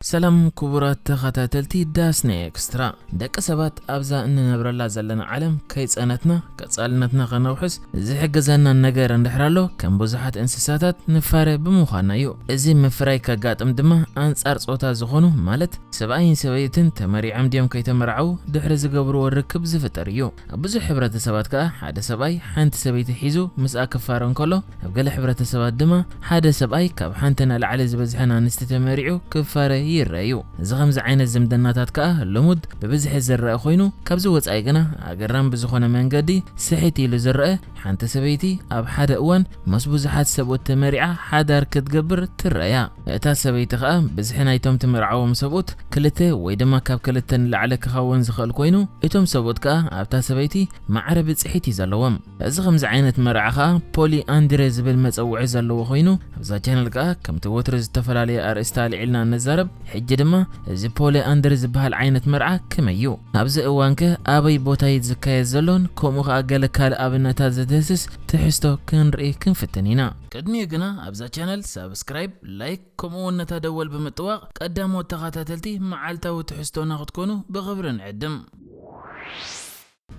ሰላም ክቡራት ተኸታተልቲ ዳስና ኤክስትራ። ደቂ ሰባት ኣብዛ እንነብረላ ዘለና ዓለም ከይጸነትና ቀጻልነትና ከነውሕስ ዝሕግዘና ነገር እንድሕር ኣሎ፣ ከም ብዙሓት እንስሳታት ንፋረ ብምዃንና እዩ። እዚ ምፍራይ ከጋጥም ድማ ኣንጻር ጾታ ዝኾኑ፣ ማለት ሰብኣይን ሰበይትን ተመሪዖም ድዮም ከይተመርዓዉ ድሕሪ ዝገብርዎ ርክብ ዝፍጠር እዩ። ኣብ ብዙሕ ሕብረተሰባት ከኣ ሓደ ሰብኣይ ሓንቲ ሰበይቲ ሒዙ ምስኣ ክፋረ እንከሎ፣ ኣብ ገለ ሕብረተሰባት ድማ ሓደ ሰብኣይ ካብ ሓንቲ ንላዕሊ ዝበዝሐን ኣንስቲ ተመሪዑ ክፋረ ይረአ እዩ። እዚ ከምዚ ዓይነት ዝምድናታት ከኣ ልሙድ ብብዝሒ ዝረአ ኮይኑ፣ ካብዚ ወጻኢ ግና ኣገራሚ ብዝኾነ መንገዲ ስሕት ኢሉ ዝረአ፣ ሓንቲ ሰበይቲ ኣብ ሓደ እዋን ምስ ብዙሓት ሰብኡት ተመሪዓ ሓዳር ክትገብር ትረኣያ። እታ ሰበይቲ ከኣ ብዝሒ ናይቶም ትምርዓዎም ሰብኡት ክልተ ወይ ድማ ካብ ክልተ ንላዕሊ ክኸውን ዝኽእል ኮይኑ፣ እቶም ሰብኡት ከኣ ኣብታ ሰበይቲ ማዕረ ብጽሒት እዩ ዘለዎም። እዚ ከምዚ ዓይነት መርዓ ከኣ ፖሊ ኣንድሬ ዝብል መጸውዒ ዘለዎ ኮይኑ፣ ኣብዛ ቻነል ከኣ ከምቲ ወትሩ ዝተፈላለየ ኣርእስቲ ኣልዒልና እንዛረብ። ሕጂ ድማ እዚ ፖሊ ኣንድሬ ዝበሃል ዓይነት መርዓ ከመይ እዩ? ኣብዚ እዋንከ ኣበይ ቦታ እዩ ዝካየድ ዘሎን ከምኡ ከኣ ገለ ካልእ ኣብነታት ዘድህስስ ትሕዝቶ ክንርኢ ክንፍትን ኢና። ቅድሚኡ ግና ኣብዛ ቻነል ሳብስክራይብ፣ ላይክ ከምኡ እውን ነታ ደወል ብምጥዋቕ ቀዳሞት ተኸታተልቲ መዓልታዊ ትሕዝቶና ክትኮኑ ብኽብሪ ንዕድም።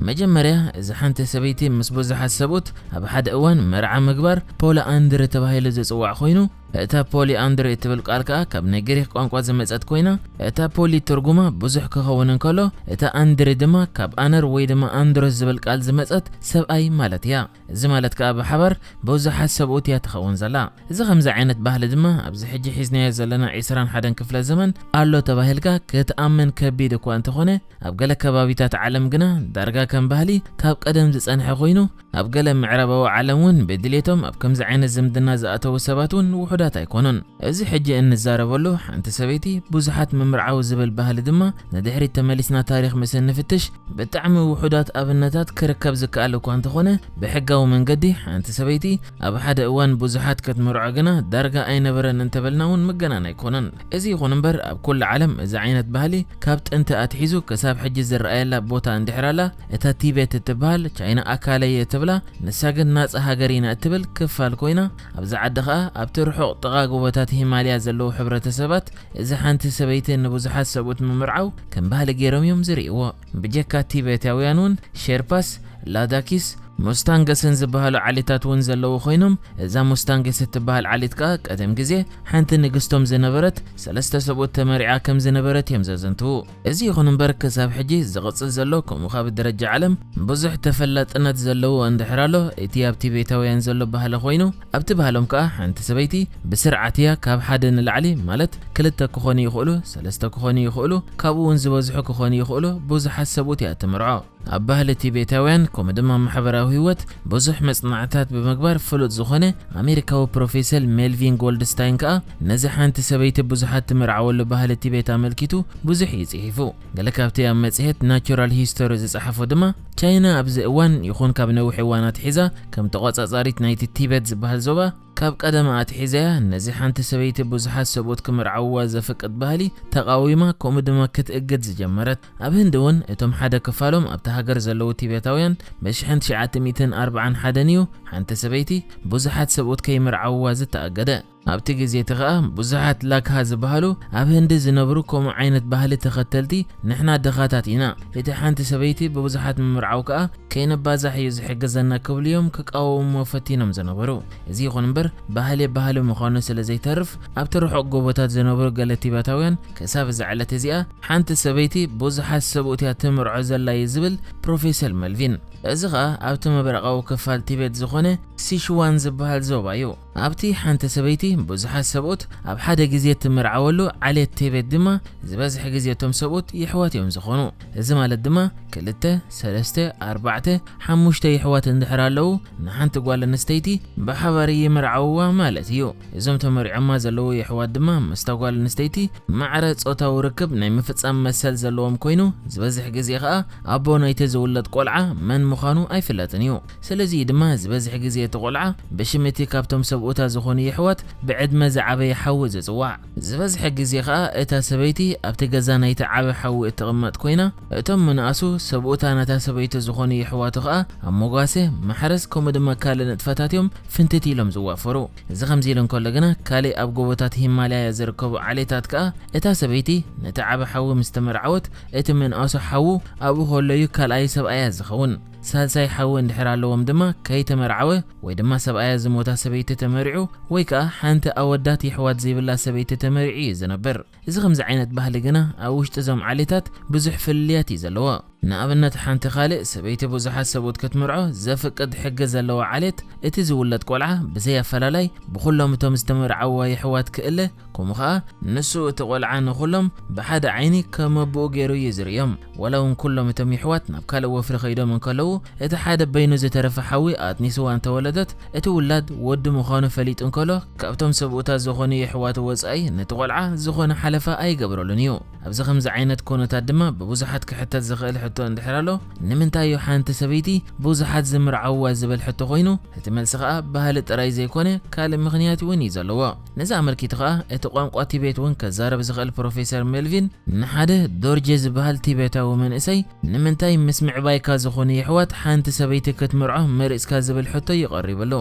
መጀመርያ፣ እዚ ሓንቲ ሰበይቲ ምስ ብዙሓት ሰብኡት ኣብ ሓደ እዋን መርዓ ምግባር ፖሊ ኣንድሪ ተባሂሉ ዝጽዋዕ ኮይኑ፣ እታ ፖሊ ኣንድሪ እትብል ቃል ከኣ ካብ ናይ ግሪኽ ቋንቋ ዝመጸት ኮይና፣ እታ ፖሊ ትርጉማ ብዙሕ ክኸውን እንከሎ፣ እታ ኣንድሪ ድማ ካብ ኣነር ወይ ድማ ኣንድሮስ ዝብል ቃል ዝመጸት ሰብኣይ ማለት እያ። እዚ ማለት ከኣ ብሓባር ብዙሓት ሰብኡት እያ ትኸውን ዘላ። እዚ ከምዚ ዓይነት ባህሊ ድማ ኣብዚ ሕጂ ሒዝናዮ ዘለና ዕስራን ሓደን ክፍለ ዘመን ኣሎ ተባሂልካ ክትኣምን ከቢድ እኳ እንተኾነ፣ ኣብ ገለ ከባቢታት ዓለም ግና ዳርጋ ከም ባህሊ ካብ ቀደም ዝጸንሐ ኮይኑ፣ ኣብ ገለ ምዕራባዊ ዓለም እውን ብድሌቶም ኣብ ከምዚ ዓይነት ዝምድና ዝኣተዉ ሰባት እውን ውሑዳት ኣይኮኑን። እዚ ሕጂ እንዛረበሉ ሓንቲ ሰበይቲ ብዙሓት ምምርዓው ዝብል ባህሊ ድማ ንድሕሪት ተመሊስና ታሪኽ ምስ እንፍትሽ ብጣዕሚ ውሑዳት ኣብነታት ክርከብ ዝከኣል እኳ እንተኾነ፣ ብሕጋዊ መንገዲ ሓንቲ ሰበይቲ ኣብ ሓደ እዋን ብዙሓት ክትምርዖ ግና ዳርጋ ኣይነበረን እንተበልና እውን ምግናን ኣይኮነን። እዚ ይኹን እምበር ኣብ ኩሉ ዓለም እዚ ዓይነት ባህሊ ካብ ጥንቲ ኣትሒዙ ክሳብ ሕጂ ዝረኣየላ ቦታ እንድሕር ኣላ፣ እታ ቲቤት እትበሃል ቻይና ኣካለይ እትብላ፣ ንሳ ግን ናጻ ሃገር ኢና እትብል ክፋል ኮይና፣ ኣብዚ ዓዲ ኸኣ ኣብቲ ርሑቕ ጥቓ ጎቦታት ሂማልያ ዘለዉ ሕብረተሰባት እዚ ሓንቲ ሰበይቲ ንብዙሓት ሰብኡት ምምርዓው ከም ባህሊ ገይሮም እዮም ዝርእይዎ። ብጀካ ቲቤታውያን እውን ሼርፓስ፣ ላዳኪስ፣ ሙስታንገስን ዝበሃሉ ዓሌታት እውን ዘለዉ ኮይኖም፣ እዛ ሙስታንገስ እትበሃል ዓሌት ከኣ ቀደም ግዜ ሓንቲ ንግስቶም ዝነበረት ሰለስተ ሰብኡት ተመሪዓ ከም ዝነበረት እዮም ዘዘንትዉ። እዚ ይኹን እምበር ክሳብ ሕጂ ዝቕጽል ዘሎ፣ ከምኡ ከኣ ብደረጃ ዓለም ብዙሕ ተፈላጥነት ዘለዎ እንድሕር ኣሎ፣ እቲ ኣብ ቲቤታውያን ዘሎ ባህሊ ኮይኑ፣ ኣብቲ ባህሎም ከኣ ሓንቲ ሰበይቲ ብስርዓት እያ ካብ ሓደ ንላዕሊ፣ ማለት ክልተ ክኾኑ ይኽእሉ፣ ሰለስተ ክኾኑ ይኽእሉ፣ ካብኡ እውን ዝበዝሑ ክኾኑ ይኽእሉ፣ ብዙሓት ሰብኡት እያ እትምርዖ። ኣብ ባህሊ ቲቤታውያን ከምኡ ድማ ማሕበራዊ ህይወት ብዙሕ መጽናዕትታት ብምግባር ፍሉጥ ዝኾነ ኣሜሪካዊ ፕሮፌሰር ሜልቪን ጎልድስታይን ከኣ ነዚ ሓንቲ ሰበይቲ ብዙሓት ትምርዓወሉ ባህሊ ቲቤት ኣመልኪቱ ብዙሕ እዩ ጽሒፉ። ገለ ካብቲ ኣብ መጽሔት ናቹራል ሂስቶሪ ዝጸሓፎ ድማ፣ ቻይና ኣብዚ እዋን ይኹን ካብ ነዊሕ እዋን ኣትሒዛ ከም ተቖጻጻሪት ናይቲ ቲቤት ዝበሃል ዞባ፣ ካብ ቀደም ኣትሒዛያ ነዚ ሓንቲ ሰበይቲ ብዙሓት ሰብኡት ክምርዓውዋ ዘፍቅድ ባህሊ ተቓዊማ፣ ከምኡ ድማ ክትእግድ ዝጀመረት። ኣብ ህንዲ እውን እቶም ሓደ ክፋሎም ኣብቲ ሃገር ዘለዉ ቲቤታውያን ብሽሕን ትሽዓተ ሚእትን ኣርብዓን ሓደን እዩ ሓንቲ ሰበይቲ ብዙሓት ሰብኡት ከይምርዓውዋ ዝተኣገደ። ኣብቲ ግዜ እቲ ኸኣ ብዙሓት ላክሃ ዝበሃሉ ኣብ ህንዲ ዝነብሩ ከምኡ ዓይነት ባህሊ ተኸተልቲ፣ ንሕና ድኻታት ኢና፣ እቲ ሓንቲ ሰበይቲ ብብዙሓት ምምርዓው ከኣ ከይንባዛሕ እዩ ዝሕግዘና ክብሉ እዮም ክቃወምዎ ፈቲኖም ዝነበሩ። እዚ ይኹን እምበር ባህሊ ባህሊ ምዃኑ ስለ ዘይተርፍ ኣብቲ ርሑቕ ጎቦታት ዝነብሩ ገለ ቲቤታውያን ክሳብ እዛ ዕለት እዚኣ ሓንቲ ሰበይቲ ብዙሓት ሰብኡት እያ ትምርዖ ዘላ እዩ ዝብል ፕሮፌሰር መልቪን። እዚ ኸኣ ኣብቲ ምብራቓዊ ክፋል ቲቤት ዝኾነ ሲሽዋን ዝበሃል ዞባ እዩ። ኣብቲ ሓንቲ ሰበይቲ ብዙሓት ሰብኡት ኣብ ሓደ ግዜ ትምርዓወሉ ዓሌት ቲቤት ድማ ዝበዝሕ ግዜ እቶም ሰብኡት የሕዋት እዮም ዝኾኑ። እዚ ማለት ድማ ክልተ፣ ሰለስተ፣ ኣርባዕተ፣ ሓሙሽተ የሕዋት እንድሕር ኣለዉ ንሓንቲ ጓል ኣንስተይቲ ብሓባር ይምርዓውዋ ማለት እዩ። እዞም ተመሪዖማ ዘለዉ የሕዋት ድማ ምስታ ጓል ኣንስተይቲ ማዕረ ጾታዊ ርክብ ናይ ምፍጻም መሰል ዘለዎም ኮይኑ፣ ዝበዝሕ ግዜ ኸኣ ኣቦ ናይቲ ዝውለድ ቆልዓ መን ምዃኑ ኣይፍለጥን እዩ። ስለዚ ድማ ዝበዝሕ ግዜ እቲ ቆልዓ ብሽም እቲ ካብቶም ሰብኡታ ዝኾኑ የሕዋት ብዕድመ ዝዓበየ ሓዊ ዝጽዋዕ። ዝበዝሐ ግዜ ኸኣ እታ ሰበይቲ ኣብቲ ገዛ ናይቲ ዓቢ ሓዊ እትቕመጥ ኮይና፣ እቶም ምንኣሱ ሰብኡታ ነታ ሰበይቲ ዝኾኑ የሕዋቱ ኸኣ ኣብ መጓሰ፣ ማሕረስ ከምኡ ድማ ካልእ ንጥፈታት እዮም ፍንትት ኢሎም ዝዋፈሩ። እዚ ከምዚ ኢሉ እንከሎ ግና፣ ካልእ ኣብ ጎቦታት ሂማላያ ዝርከቡ ዓሌታት ከኣ እታ ሰበይቲ ነቲ ዓቢ ሓዊ ምስ ተመርዓወት፣ እቲ ምንኣሱ ሓዉ ኣብኡ ከሎ እዩ ካልኣይ ሰብኣያ ዝኸውን። ሳልሳይ ሓዊ እንድሕር ኣለዎም ድማ ከይተመርዓወ ወይ ድማ ሰብኣያ ዝሞታ ሰበይቲ ተመሪዑ ወይ ከኣ ሓንቲ ኣወዳት የሕዋት ዘይብላ ሰበይቲ ተመሪዑ እዩ ዝነብር። እዚ ከምዚ ዓይነት ባህሊ ግና ኣብ ውሽጢ እዞም ዓሌታት ብዙሕ ፍልልያት እዩ ዘለዎ። ንኣብነት ሓንቲ ካልእ ሰበይቲ ብዙሓት ሰብኡት ክትምርዖ ዘፍቅድ ሕጊ ዘለዎ ዓሌት እቲ ዝውለድ ቆልዓ ብዘይ ኣፈላላይ ብኹሎም እቶም ዝተመርዓዋ የሕዋት ክእለ፣ ከምኡ ኸኣ ንሱ እቲ ቆልዓ ንኹሎም ብሓደ ዓይኒ ከም ኣቦኡ ገይሩ እዩ ዝርእዮም። ዋላ እውን ኩሎም እቶም የሕዋት ናብ ካልእ ወፍሪ ከይዶም እንከለዉ እቲ ሓደ በይኑ ዝተረፈ ሓዊ ኣጥኒስዋ እንተወለደት እቲ ውላድ ወዲ ምዃኑ ፈሊጡ እንከሎ ካብቶም ሰብኡታት ዝኾኑ የሕዋቱ ወጻኢ ነቲ ቆልዓ ዝኾነ ሓለፋ ኣይገብረሉን እዩ። ኣብዚ ከምዚ ዓይነት ኮነታት ድማ ብብዙሓት ክሕተት ዝኽእል ሕቶ እንድሕር ኣሎ፣ ንምንታይ እዩ ሓንቲ ሰበይቲ ብዙሓት ዝምርዓውዋ ዝብል ሕቶ ኮይኑ፣ እቲ መልሲ ኸኣ ባህሊ ጥራይ ዘይኮነ ካልእ ምኽንያት እውን እዩ ዘለዎ። ነዚ ኣመልኪቱ ኸኣ እቲ ቋንቋ ቲቤት እውን ከዛረብ ዝኽእል ፕሮፌሰር ሜልቪን ንሓደ ዶርጄ ዝበሃል ቲቤታዊ መንእሰይ ንምንታይ ምስ ምዕባይካ ዝኾኑ የሕዋት ሓንቲ ሰበይቲ ክትምርዖ መሪጽካ ዝብል ሕቶ እዩ ቀሪብሉ።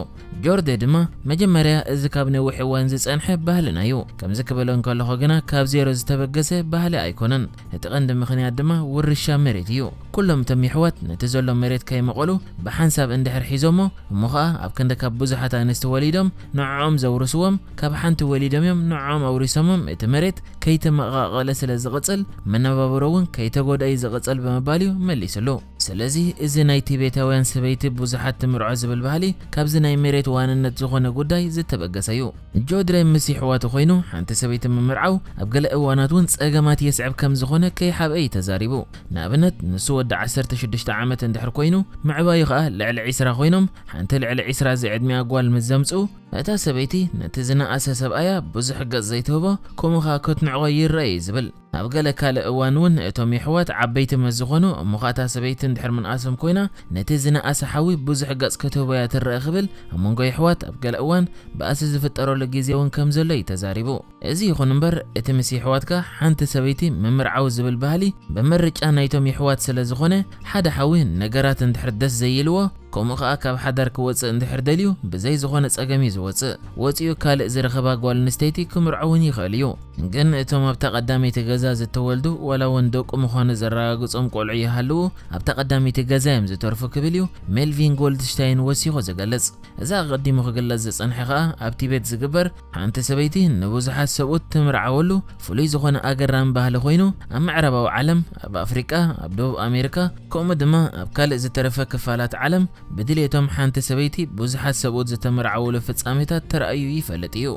ጆርዴ ድማ መጀመርያ እዚ ካብ ነዊሕ እዋን ዝጸንሐ ባህልና እዩ። ከምዚ ክብል እንከለኹ ግና ካብ ዜሮ ዝተበገሰ ባህሊ ኣይኮነን። እቲ ቀንዲ ምኽንያት ድማ ውርሻ መሬት እዩ። ኩሎም እቶም የሕዋት ነቲ ዘሎ መሬት ከይመቐሉ ብሓንሳብ እንድሕር ሒዞሞ፣ እሞ ኸኣ ኣብ ክንዲ ካብ ብዙሓት ኣንስቲ ወሊዶም ንዕኦም ዘውርስዎም፣ ካብ ሓንቲ ወሊዶም እዮም ንዕኦም ኣውሪሶሞም። እቲ መሬት ከይተመቓቐለ ስለ ዝቕጽል፣ መነባብሮ እውን ከይተጎድኣ እዩ ዝቕጽል ብምባል እዩ መሊስሉ። ስለዚ እዚ ናይ ቲቤታውያን ሰበይቲ ብዙሓት ትምርዖ ዝብል ባህሊ ካብዚ ናይ መሬት ዋንነት ዝኾነ ጉዳይ ዝተበገሰ እዩ። ጆድሬ ምስ የሕዋቱ ኮይኑ ሓንቲ ሰበይቲ ምምርዓው ኣብ ገለ እዋናት እውን ጸገማት የስዕብ ከም ዝኾነ ከይሓብአ እዩ ተዛሪቡ። ንኣብነት ንሱ ወዲ ዓሰርተ ሽዱሽተ ዓመት እንድሕር ኮይኑ ምዕባዩ ኸኣ ልዕሊ ዒስራ ኮይኖም ሓንቲ ልዕሊ ዒስራ ዝዕድሚኣ ጓል ምስ ዘምጽኡ እታ ሰበይቲ ነቲ ዝነኣሰ ሰብኣያ ብዙሕ ገጽ ዘይትህቦ ከምኡ ኸኣ ክትንዕቖ ይረአ እዩ ዝብል። ኣብ ገለ ካልእ እዋን እውን እቶም የሕዋት ዓበይቲ ምስ ዝኾኑ እሞ ኸኣ እታ ሰበይቲ እንድሕር ምንኣሶም ኮይና ነቲ ዝነኣሰ ሓዊ ብዙሕ ገጽ ክትህቦ እያ ትረአ ክብል ኣብ መንጎ የሕዋት ኣብ ገለ እዋን ባእሲ ዝፍጠረሉ ግዜ እውን ከም ዘሎ እዩ ተዛሪቡ። እዚ ይኹን እምበር እቲ ምስ የሕዋትካ ሓንቲ ሰበይቲ ምምርዓው ዝብል ባህሊ ብምርጫ ናይቶም የሕዋት ስለ ዝኾነ ሓደ ሓዊ ነገራት እንድሕር ደስ ዘይልዎ ከምኡ ኸኣ ካብ ሓዳር ክወጽእ እንድሕር ደልዩ ብዘይ ዝኾነ ጸገም እዩ ዝወጽእ። ወጺኡ ካልእ ዝረኸባ ጓል ኣንስተይቲ ክምርዖ እውን ይኽእል እዩ። ግን እቶም ኣብታ ቀዳመይቲ ገዛ ዝተወልዱ ዋላ እውን ደቁ ምዃኑ ዘረጋግጾም ቆልዑ ይሃልዉ ኣብታ ቀዳመይቲ ገዛ እዮም ዝተርፉ ክብል እዩ ሜልቪን ጎልድሽታይን ወሲኹ ዝገልጽ። እዚ ኣቐዲሙ ክግለጽ ዝጸንሐ ኸኣ ኣብ ቲቤት ዝግበር ሓንቲ ሰበይቲ ንብዙሓት ሰብኡት ትምርዓወሉ ፍሉይ ዝኾነ ኣገራሚ ባህሊ ኮይኑ ኣብ ምዕራባዊ ዓለም፣ ኣብ ኣፍሪቃ፣ ኣብ ደቡብ ኣሜሪካ ከምኡ ድማ ኣብ ካልእ ዝተረፈ ክፋላት ዓለም ብድሌቶም ሓንቲ ሰበይቲ ብዙሓት ሰብኡት ዝተመርዓውሉ ፍጻሜታት ተራእዩ ይፈልጥ እዩ።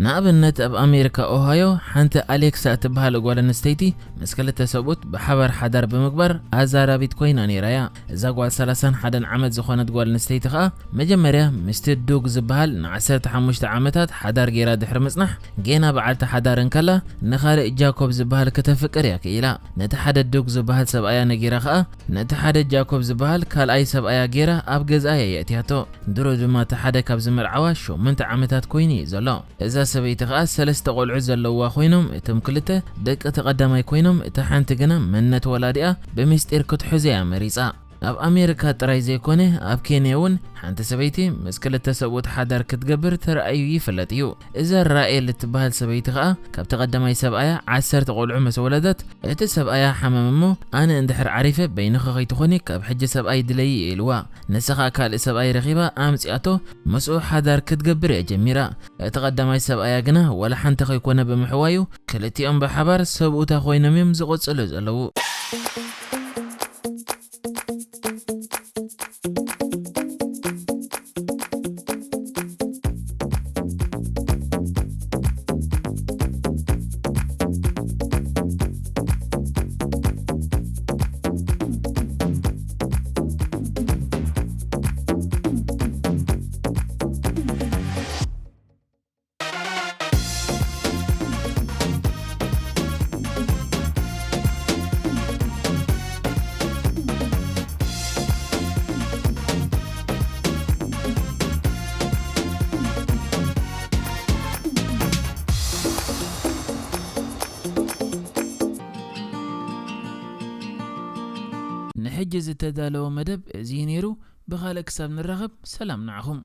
ንኣብነት ኣብ ኣሜሪካ ኦሃዮ ሓንቲ ኣሌክሳ እትበሃል ጓል ኣንስተይቲ ምስ ክልተ ሰብኡት ብሓባር ሓዳር ብምግባር ኣዛራቢት ኮይና ነይራ እያ። እዛ ጓል ሰላሳን ሓደን ዓመት ዝኾነት ጓል ኣንስተይቲ ኸኣ መጀመርያ ምስቲ ዱግ ዝበሃል ን15 ዓመታት ሓዳር ገይራ ድሕሪ ምጽናሕ ጌና በዓልቲ ሓዳር እንከላ ንኻልእ ጃኮብ ዝበሃል ከተፍቅር እያ ክኢላ። ነቲ ሓደ ዱግ ዝበሃል ሰብኣያ ነጊራ ኸኣ ነቲ ሓደ ጃኮብ ዝበሃል ካልኣይ ሰብኣያ ገይራ ኣብ ገዝኣ እያ የእትያቶ። ድሮ ድማ እቲ ሓደ ካብ ዝመርዓዋ ሸሞንተ ዓመታት ኮይኑ እዩ ዘሎ። እዛ ሰበይቲ ኸኣ ሰለስተ ቆልዑ ዘለዋ ኮይኖም እቶም ክልተ ደቂ እቲ ቀዳማይ ኮይኖም እታ ሓንቲ ግና መንነት ወላዲኣ ብምስጢር ክትሕዞ እያ መሪጻ። ኣብ ኣሜሪካ ጥራይ ዘይኮነ ኣብ ኬንያ እውን ሓንቲ ሰበይቲ ምስ ክልተ ሰብኡት ሓዳር ክትገብር ተራእዩ ይፍለጥ እዩ። እዛ ራኤል እትበሃል ሰበይቲ ኸኣ ካብቲ ቀዳማይ ሰብኣያ ዓሰርተ ቆልዑ ምስ ወለደት እቲ ሰብኣያ ሓመም እሞ ኣነ እንድሕር ዓሪፈ በይንኺ ከይትኾኒ ካብ ሕጂ ሰብኣይ ድለዪ ኢልዋ። ንሳ ኸኣ ካልእ ሰብኣይ ረኺባ ኣምጺኣቶ ምስኡ ሓዳር ክትገብር እያ ጀሚራ። እቲ ቀዳማይ ሰብኣያ ግና ዋላ ሓንቲ ከይኮነ ብምሕዋዩ ክልቲኦም ብሓባር ሰብኡታ ኮይኖም እዮም ዝቕጽሉ ዘለዉ። ሕጂ ዝተዳለወ መደብ እዚ እዩ ነይሩ። ብኻልእ ክሳብ ንራኸብ ሰላም ንዓኹም።